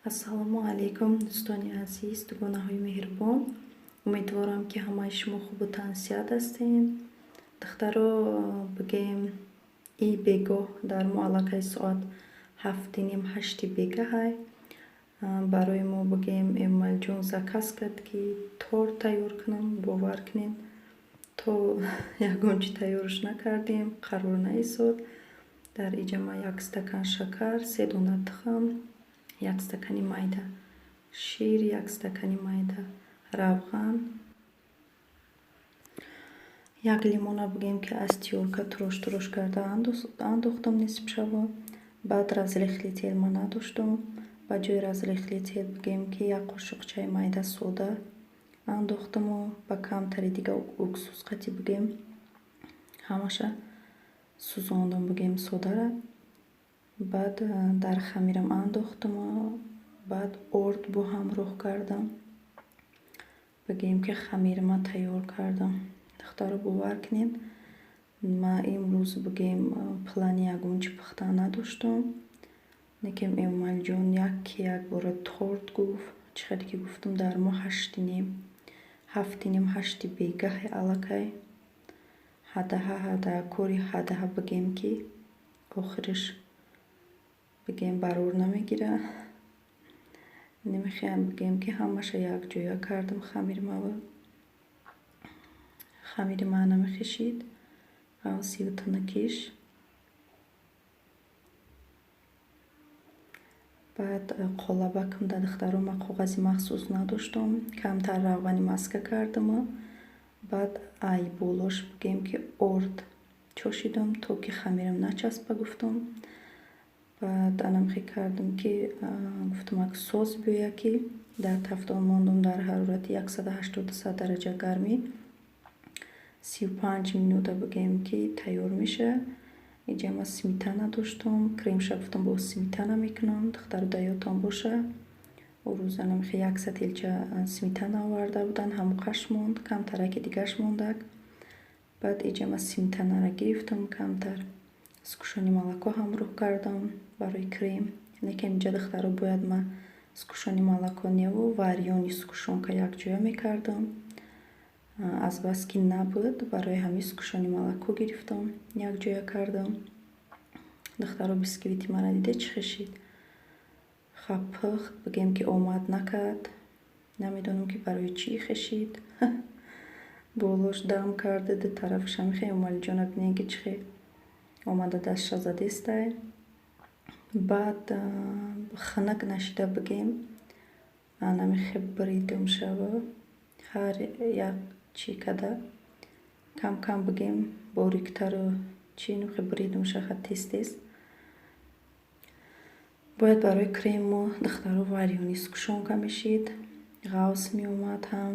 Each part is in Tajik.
Ассалому алайкум, дӯстони азиз, дугонаҳои меҳрубон. Умедворам, ки ҳамаи шумо хубу тансиҳат ҳастед. Духтаро, бигем, и бегоҳ дар мо аллакай соат 7:30, 8-и бегаҳай. Барои мо, бигем, Эмомалиҷон заказ кард, ки торт тайёр кунам. Бовар кунед, то ягон чӣ тайёрш накардем, қарор наисод. Дар иҷа ма як стакан шакар, се дона тухм, як стакани майда шир, як стакани майда равған, як лимона, бигем, ки аз тёрка турош турош карда андохтам нисфшаво. Баъд разрыхлитель ма надоштум, ба ҷои разрыхлитель, бигем, ки як қошуқчаи майда сода андохтаму ба камтари дига уксус қати, бигем, ҳамаша сӯзондум, бигем, содара. Баъд дар хамирам андохтаму баъд орд бо ҳамроҳ кардам, бигем, ки хамирма тайёр кардам. Духтаро, бовар кунед, ма имрӯз, бигем, плани ягон чӣ пухтан надоштум, лекин Эмомалиҷон яке якбора торт гуфт. Чӣ хеле ки гуфтум, дар мо 8:30, 7:30, 8-и бегаҳи аллакай. Ҳадаҳа ҳадаҳа кори ҳадаҳа, бигем, ки охириш, бигем, барор намегирад. Намехоҳам, бигем, ки ҳамаша якҷоя кардам. Хамирмава, хамири ман намехешид, ғавсиву тунукиш. Баъд қолабакам да, духтаро, ман коғази махсус надоштум, камтар равғани маска кардаму баъд ай болош, бигем, ки орд чошидам, то ки хамирам начаспа, гуфтум. Баъд анамхе кардам, ки гуфтам, ак соз биёя, ки дар тафтон мондум дар ҳарорати 180 дараҷа гармӣ 35 минута, бигем, ки тайёр мешавад. Иҷа ма сметана доштум, кремша гуфтам, бо сметана мекунам. Духтару, да ёдтон боша, рӯз анамхе як сатилча сметана оварда буданд, ҳамоқаш монд, камтараки дигаш мондак. Баъд иҷа ма сметанара гирифтам, камтар сгущённое молоко ҳамроҳ кардам барои крем. Лекин инҷа, духтаро, бояд ма сгущённое молоко неву варёный сгущёнка якҷоя мекардам. Азбаски набуд, барои ҳамин сгущённое молоко гирифтам, якҷоя кардам. Духтаро, бисквити мара дидед, чӣ хешид? Ха, пухт, бигем, ки омад накард. Намедонам, ки барои чӣ хешид. Болош дам карда, ду тарафаша мехе. Эмомалиҷона бинед, ки чӣ хел омада, дастша задестай. Баъд хунук нашида, бигем, анамихе бридум шава, ҳар як чӣ када кам кам, бигем, бориктару чӣ нухе бридум шаха, тез тез. Бояд барои крему, духтаро, варёный сгущёнка мешид, ғавс меомад ҳам.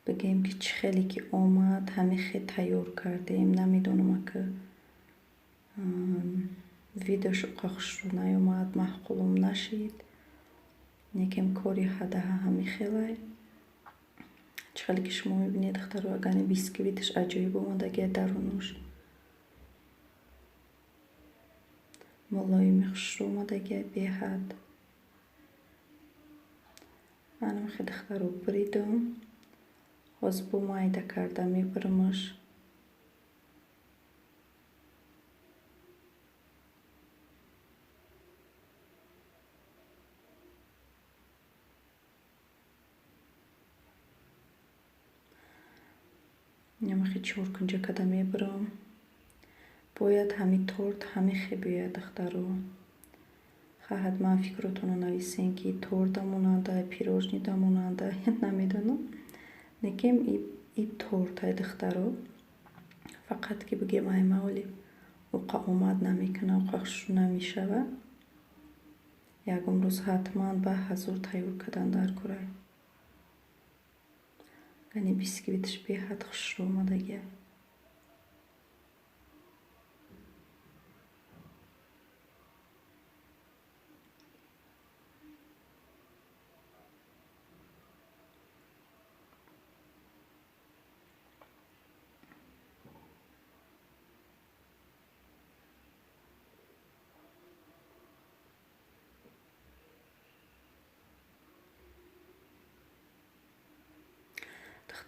Бигем, ки чӣ хеле ки омад, ҳамихе тайёр кардем. Намедонам, ака видеош уқа хушрӯ наёмад, маъқулум нашид, лекин кори ҳадаҳа ҳамихелай. Чӣ хеле ки шумо мебинед, духтаро, агани бисквиташ аҷоиб омадагия, дарунуш мулоими хушрӯ омадагия беҳад. Анамихе, духтаро, бридум. Ҳозир бо майда карда мебарамаш. Намихе чоркунҷа када мебарам. Бояд ҳамин торт ҳамихе биёяд, духтаро. Ха, ҳатман фикротонро нависен, ки торта монанда, пирожныйда монанда, намедонам, лекин и тортай, духтаро. Фақат ки, бигем, аймаоли уқа омад намекунад, уқа хушрӯ намешавад. Ягон рӯз ҳатман ба ҳазур тайёр кардан дар курай. Яъне бисквиташ беҳад хушрӯ омадагия.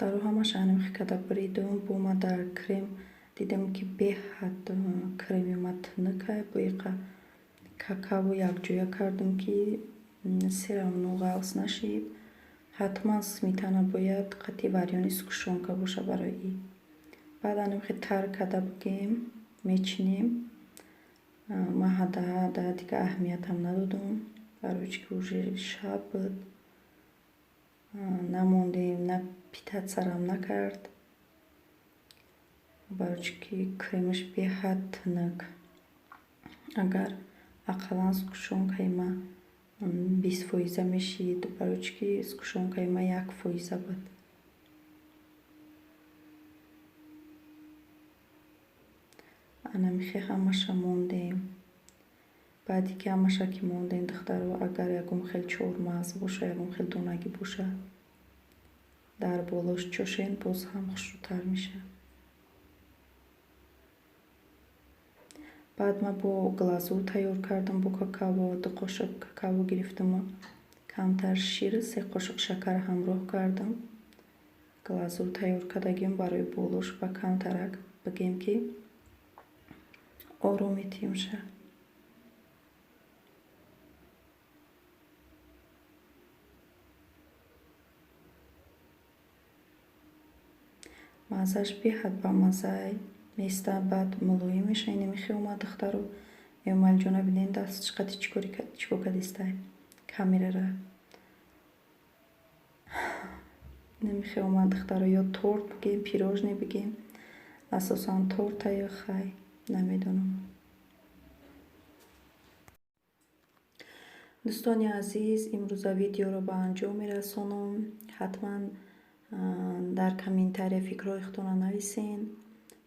Духтаро, ҳамаша анамихе када буридум. Бо ма дар крем дидам, ки беҳад креми ма тунукай, бо иқа какао якҷоя кардам, ки всё равно ғалс нашид. Ҳатман сметана бояд қати варёный сгущёнка боша барои и. Баъд анамихе тар када бигем, мечинем. Ман ҳада дига аҳамиятам надодум, барои чи ки уже шаб буд, намондем, на питатьсарам накард, барои чи ки кремаш беҳад тунук. Агар ақаллан сгущёнкаи ма 20 фоиза мешид, барои чи ки сгущёнкаи ма 1 фоиза буд. Анамихе ҳамаша мондем. Баъде ки ҳамаша ки мондем, духтаро, агар ягон хел чормағз боша, ягон хел донагӣ боша, дар болош чошен, боз ҳам хушрӯтар мешавад. Баъд ман бо глазур тайёр кардам, бо какао. 2 қошуқ какао гирифтаму камтар шир, 3 қошуқ шакар ҳамроҳ кардам. Глазур тайёр кардагим барои болош ба камтарак, бигем ки ором метиёмша. Маззааш беҳад бамаззай места, баъд мулоим меша. Инамихе омад, духтаро. Эмомалиҷона, бинен, дасташ қати чӣ кор кардистай камерара. Инамихе омад, духтаро, ё торт бигем, пирожное бигем, асосан торта ё хай намедонам. Дӯстони азиз, имрӯза видеоро ба анҷом мерасонам. Ҳатман дар комментария фикрҳои худтонро нависен.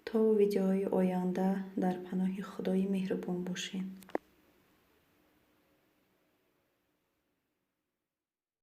То видеоҳои оянда дар паноҳи Худои меҳрубон бошед.